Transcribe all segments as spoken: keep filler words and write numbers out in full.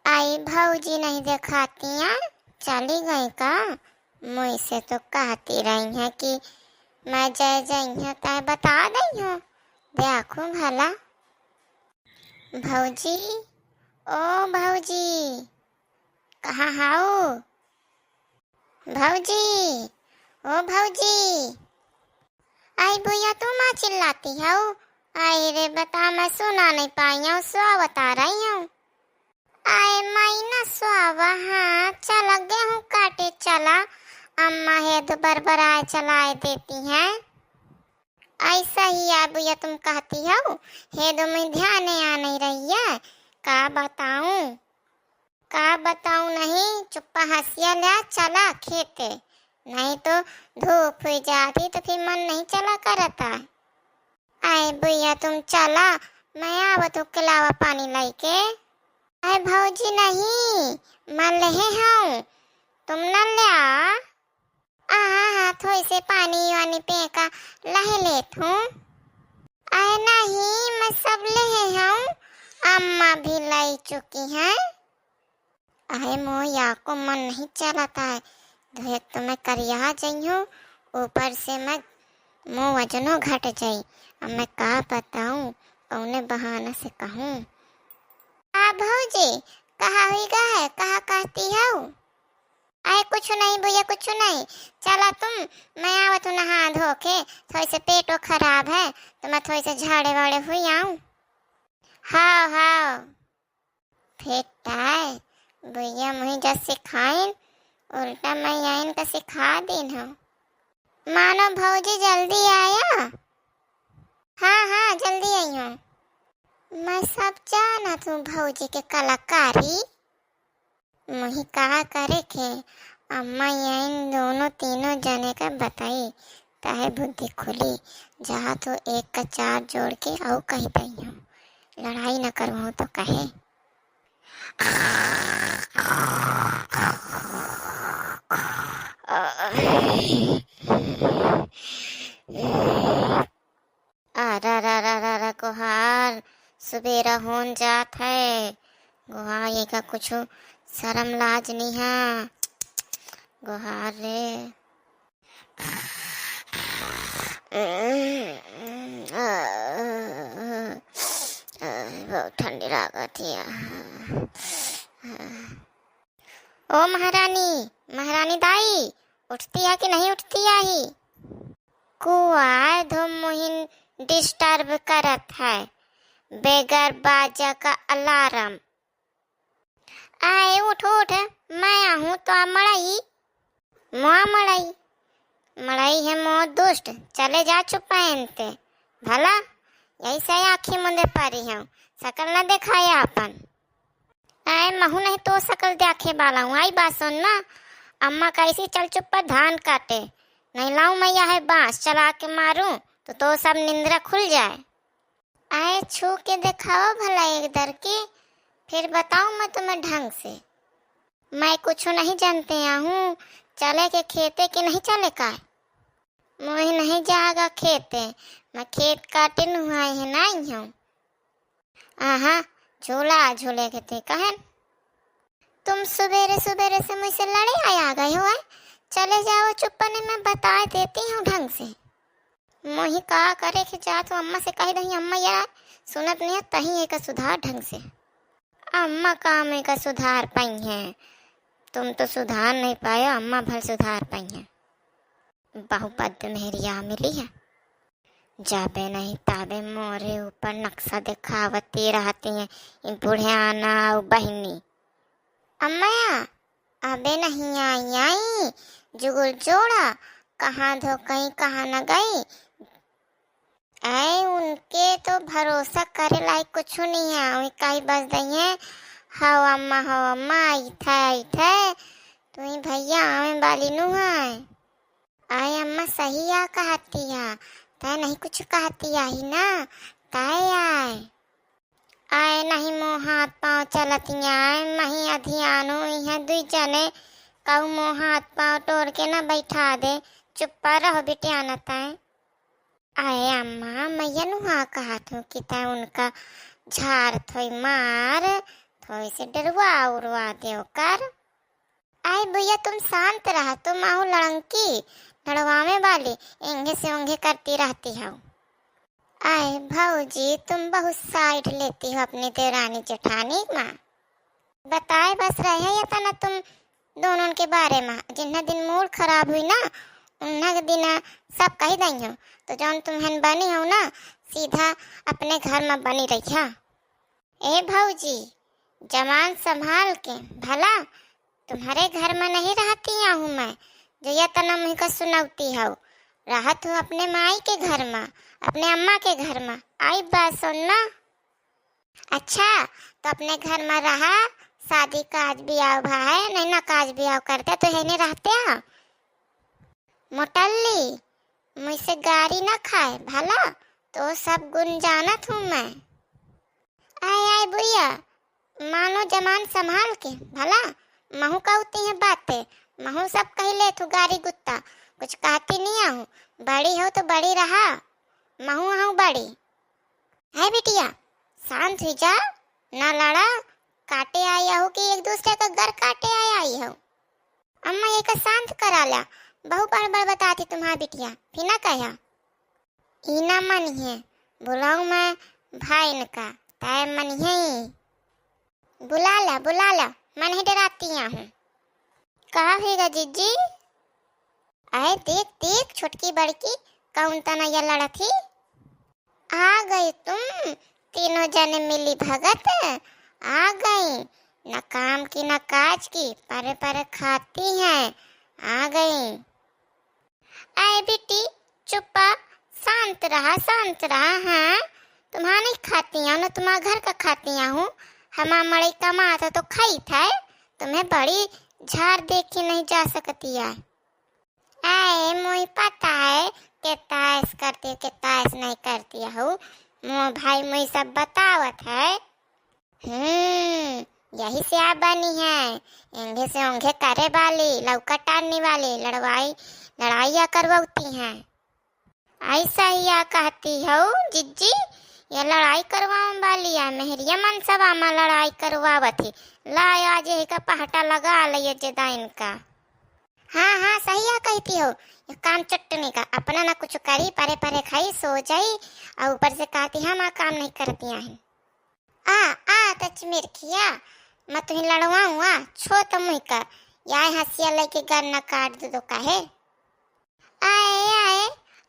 आई भौजी नहीं देखातिया, चली गई का? मुझसे तो कहती रही है कि मैं जय जई है तय बता दई हो, देखूं भला। भौजी, ओ भौजी, कहाँ हाउ? भौजी, ओ भौजी। आई भैया, तू माँ चिल्लाती हऊ? आई रे बता, मैं सुना नहीं पाई हूँ, सो बता रही हूँ। आए माई ना स्वावा, हाँ, चला गेहूं काटे चला, अम्मा हेदु बरबराए चलाए देती हैं। ऐसा ही आ भैया तुम कहती हो, हेदु में ध्यान आ नहीं रही है, का बताऊं, का बताऊं नहीं, चुप्पा हंसिया ले चला खेते, नहीं तो धूप हुई जाती तो फिर मन नहीं चला करता। आए भैया तुम चला, मैं आवत हूँ किलावा पानी लइके। अरे भौजी नहीं, मैं लेहे हूँ, तुम न ल्या। आहा, हाथ होई से पानी वानी पे का लहे लेत हूँ। अरे नहीं, मैं सब लेहे हूँ, अम्मा भी लई चुकी हैं। अहे मोया को मन नहीं चलता है, तो एक तो मैं करिया जइहूँ, ऊपर से मैं मोर वजनो घट जाई। अब मैं का बताऊँ, कौने बहाना से कहूँ। आ भौजी, कहा हुई गा है, कहा कहती हऊ? अरे कुछ नहीं भैया, कुछ नहीं, चला तुम, मैं आवत हूँ नहा धो के, थोड़ी से पेटो खराब है तो मैं थोड़ी से झाड़े वाड़े हुई आऊँ। हाँ हाँ। फेटाए, भैया मुही जस सिखाइन, उल्टा मैं आइन का सिखा दीन हो। मानो भौजी जल्दी आया। हाँ हाँ, जल्दी आई हूँ। मैं सब जानत हूँ भौजी के कलाकारी। मुही का करे के, अम्मा आइन दोनों तीनों जने का बताई, तहे बुद्धि खुली। जा तो एक का चार जोड़ के अउ कही दई हूँ, लड़ाई न करवाऊँ तो कहे। अरे, अरे, अरे, अरे, अरे, गोहार, सुबेरा होन जात है। गोहार, ये का कुछ शर्म लाज नहीं है। गोहार रे। बहुत ठंडी लागत है। ओ महारानी, महारानी दाई, उठती है कि नहीं उठती है ही? कुआ धुम मुहिन disturb करत है, बेगर बाजा का alarm। आए उठ उठ, मैं आहूँ तो मड़ई, मुआ मड़ई, मड़ई है मो दुष्ट, चले जा चुप पहनते। भला यही से आँखी मुंदे पारी हूँ, सकल न देखाया अपन। आए महू नहीं तो सकल देखे वाला हूँ। आई बात सुन ना, अम्मा कैसी चल चुप पर धान काटे, नहीं लाऊं मैं यह बांस चला के मारूं तो, तो सब निंद्रा खुल जाए। आए छू के देखाओ भला एक दर की, फिर बताऊं मैं तुम्हें ढंग से। मैं कुछ नहीं जानते हूँ, चले के खेते के नहीं चले का? मोहि नहीं जागा खेते, मैं खेत काटे नुहाई है नाई हूँ। आहा, झूला झूले के थे कहन। तुम सुबेरे सुबेरे से मुझसे लड़े आए आ गए हो, हैं? चले जाओ चुप्पने, मैं बता देती हूँ ढंग से। मोहि का करे के जात हो, अम्मा से कह दही, अम्मा या सुनत नहीं है, तही एका सुधार ढंग से। अम्मा काम एका सुधार पाई हैं, तुम तो सुधार नहीं पाए, अम्मा भल सुधार पाई हैं। बहुपद मेहरिया मिली है। जाबे नहीं ताबे मोरे ऊपर नक्शा देखावती रहती हैं, ई बुढ़ियाना अउ बहिनी। अम्मया, अबे नहीं आई, आई, जुगुल जोड़ा, कहाँ धो कहीं, कहाँ न गई। ऐ, उनके तो भरोसा करे लायक कुछ नहीं है, वही कहीं बस दई है, "हव अम्मा, हव अम्मा, आई थे, आई थे, तू ही भैया आवे वाली नु है।" आए अम्मा सही आ कहतिया, तै नहीं कुछ कहतिया ही ना, तै आए। आए नहीं मोह हाथ पाँव चलतिया, आए मही अधियान हुई हैं दुई जने, कहू मोह हाथ पाँव टोर के ना बैठा दे, चुप्पा रहो बिटिया न तै। आए अम्मा, मैया नुहा कहत हूँ कि तै उनका झार थोई मार, थोड़ी सी डरवा उरवा दे ओकर। आए भैया, तुम शांत रहा, तुम आहू लड़ंकी, लड़वावे वाली, एंगे से ओंगे करती रहती हो। आए भौजी, तुम बहुत side लेती हो अपनी देवरानी जेठानी मा। बताए बस रहे हैं ये तना तुम दोनों के बारे मा। जिन्ना दिन mood खराब हुई ना, उन्ना के दिन सब कही दई हो। तो जौन तुम हन बनी हो ना, सीधा अपने घर मा बनी रहिया। ए भौजी, जबान संभाल के, भला तुम्हारे घर मा नहीं रहती हूँ मैं, जो ये तना मुँह का सुनौती हो। रहत हूँ अपने माई के घर मा, अपने अम्मा के घर मा। आई बात सुन ना। अच्छा, तो अपने घर मा रहा, शादी काज बियाह भा है, नहीं ना काज बियाह करते तो यही नहीं रहते हो। मोटल्ली, मुझसे गारी ना खाए, भला तो सब गुण जानत हूँ मैं। आए, आए बुढ़िया, मानो जबान संभाल के, भला महू कहती है बातें, महू सब कही लेत हूँ गारी गुत्ता, कुछ कहती नहीं हूँ, बड़ी हो तो बड़ी रहा, महू हूँ बड़ी। है बिटिया, शांत हुई जा, ना लड़ा, काटे आई हो कि एक दूसरे का गर काटे आई, आई हो। अम्मा, ये का शांत करा ला, बहु बड़ बड़ बताती तुम्हार बिटिया, फिर ना कहा। ई ना मनिहे, बुलाऊं मैं भाई इनका, तय मनिहे ई। बुला ला, बुला ला, मैं नहीं डराती हूँ। का होएगा जिज्जी? अरे देख, देख, छोटकी बड़की कौन तना या लड़त ही। आ गई तुम, तीनों जने मिली भगत आ गई, न काम की न काज की, परे परे खाती हैं, आ गई। आए बेटी, चुप्पा, शांत रहा, शांत रहा। हाँ, तुम्हारा नहीं खाती हूँ ना, तुम्हारा घर का खाती हूँ। हमारा मड़ई कमात है तो खाई था, तुम्हें बड़ी झार देखी नहीं जा सकती है। आए, मुई पता है, कितना ऐस करती हो, कितना ऐस नहीं करती हो। मो भाई मुई सब बतावत है। हम्म, यही से आप बनी है, एंगे से ओंगे करे वाली, लौका टारने वाली, लड़वाई, लड़ाइया करवाती हैं। ऐसा ही या कहती हो जिज्जी, ये लड़ाई करवावे वाली है, मेहरिया मनसवा मा लड़ाई करवावत ही। ला आज यही का पहटा लगा ले ये जेदाइन का। हाँ, हाँ, सही या कहती हो, ये काम चट्टनी का, अपना ना कुछ करी, परे परे खाई, सो जाई, और ऊपर से कहती हम आ काम नहीं करती हैं। आ, आ, तच मिर्खिया, मैं तुही लड़वाऊँ आ, छो तो मुई का, या हंसिया लेके गन्ना काट दे दो काहे। आए, आए,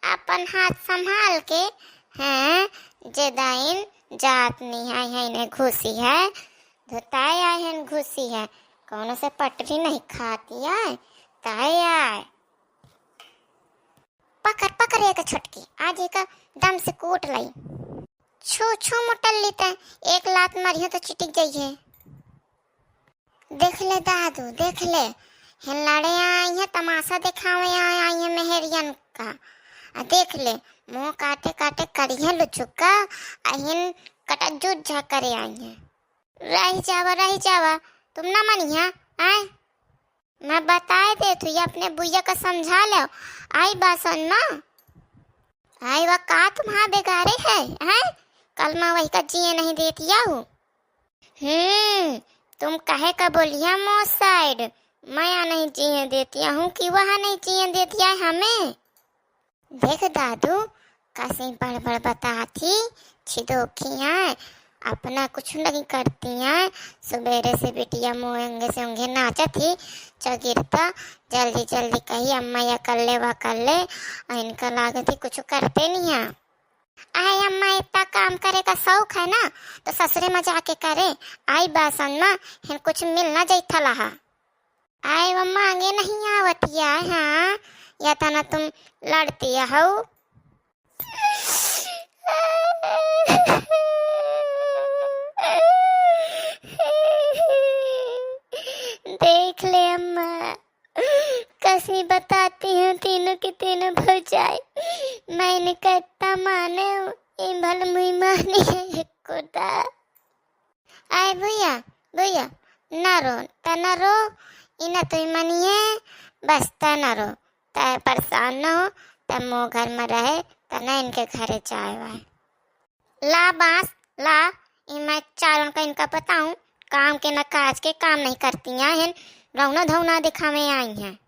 अपन हाथ संभाल के, हैं, जेदाइन जात नहीं है, है इन्हें घुसी है, धोताए आए हैं घुसी है, कौनो से पटरी नहीं खाती है, ताए आए। पकड़, पकड़ एक छोटकी, आज एक दम से कूट लई। छू, छू मुटल्ली ते, एक लात मारियो तो चिटिक जाइए। देख ले दादू, देख ले, हेन लड़े आई हैं, तमाशा दिखावे आई, आई हैं मेहरियन का। आ देख ले, मुंह काटे काटे करिए लुचुका, आ हेन कटा जुट झा करे आई हैं। रह जावा, रह जावा, तुम ना मनिया, आए। मैं बताए देत हुई, अपने बुइया का समझा ले। आई बासन माँ, आई वा का तुम्हारा बेगारे है, हैं? कल मैं वही का जिए नहीं देती हूँ। हम्म, तुम कहे का बोलिया मो side, मैं या नहीं जिए देती हूँ कि वह नहीं जिए देती है हमें। देख दादू, कसी बड़ बड़ बताती, छिदोखी हैं, अपना कुछ नहीं करती हैं। सुबेरे से बिटिया मुँह अंगे से उंगे नाचत ही, चगिरता, जल्दी जल्दी कही, "अम्मा, या कर ले, वा कर ले," और इनका लागत ही कुछ करते नहीं हैं। आए अम्मा, इतना काम करे का शौक है ना, तो ससुरे में जाके करे। आई बासन माँ, हिन कुछ मिल ना जाई थलहा। आए वो मांगे नहीं आवतिया, हाँ, या तना तुम लड़ती हो। देख ले अम्मा, कसी बताती हूँ तीनों की तीनों भौजाई, मैंने कहता माने, ये भल मुई मानी है एक खुदा। आए भैया, भैया, ना रो, त ना रो, इना तो मनिए, बस त ना रो, त परेशान न हो, त मो घर में रहे, त ना इनके घरे जाए वाए। ला बांस, ला, ई मैं चारों का इनका बताऊं, काम के न काज के, काम नहीं करती हैं, रौना धौना दिखावे आई हैं।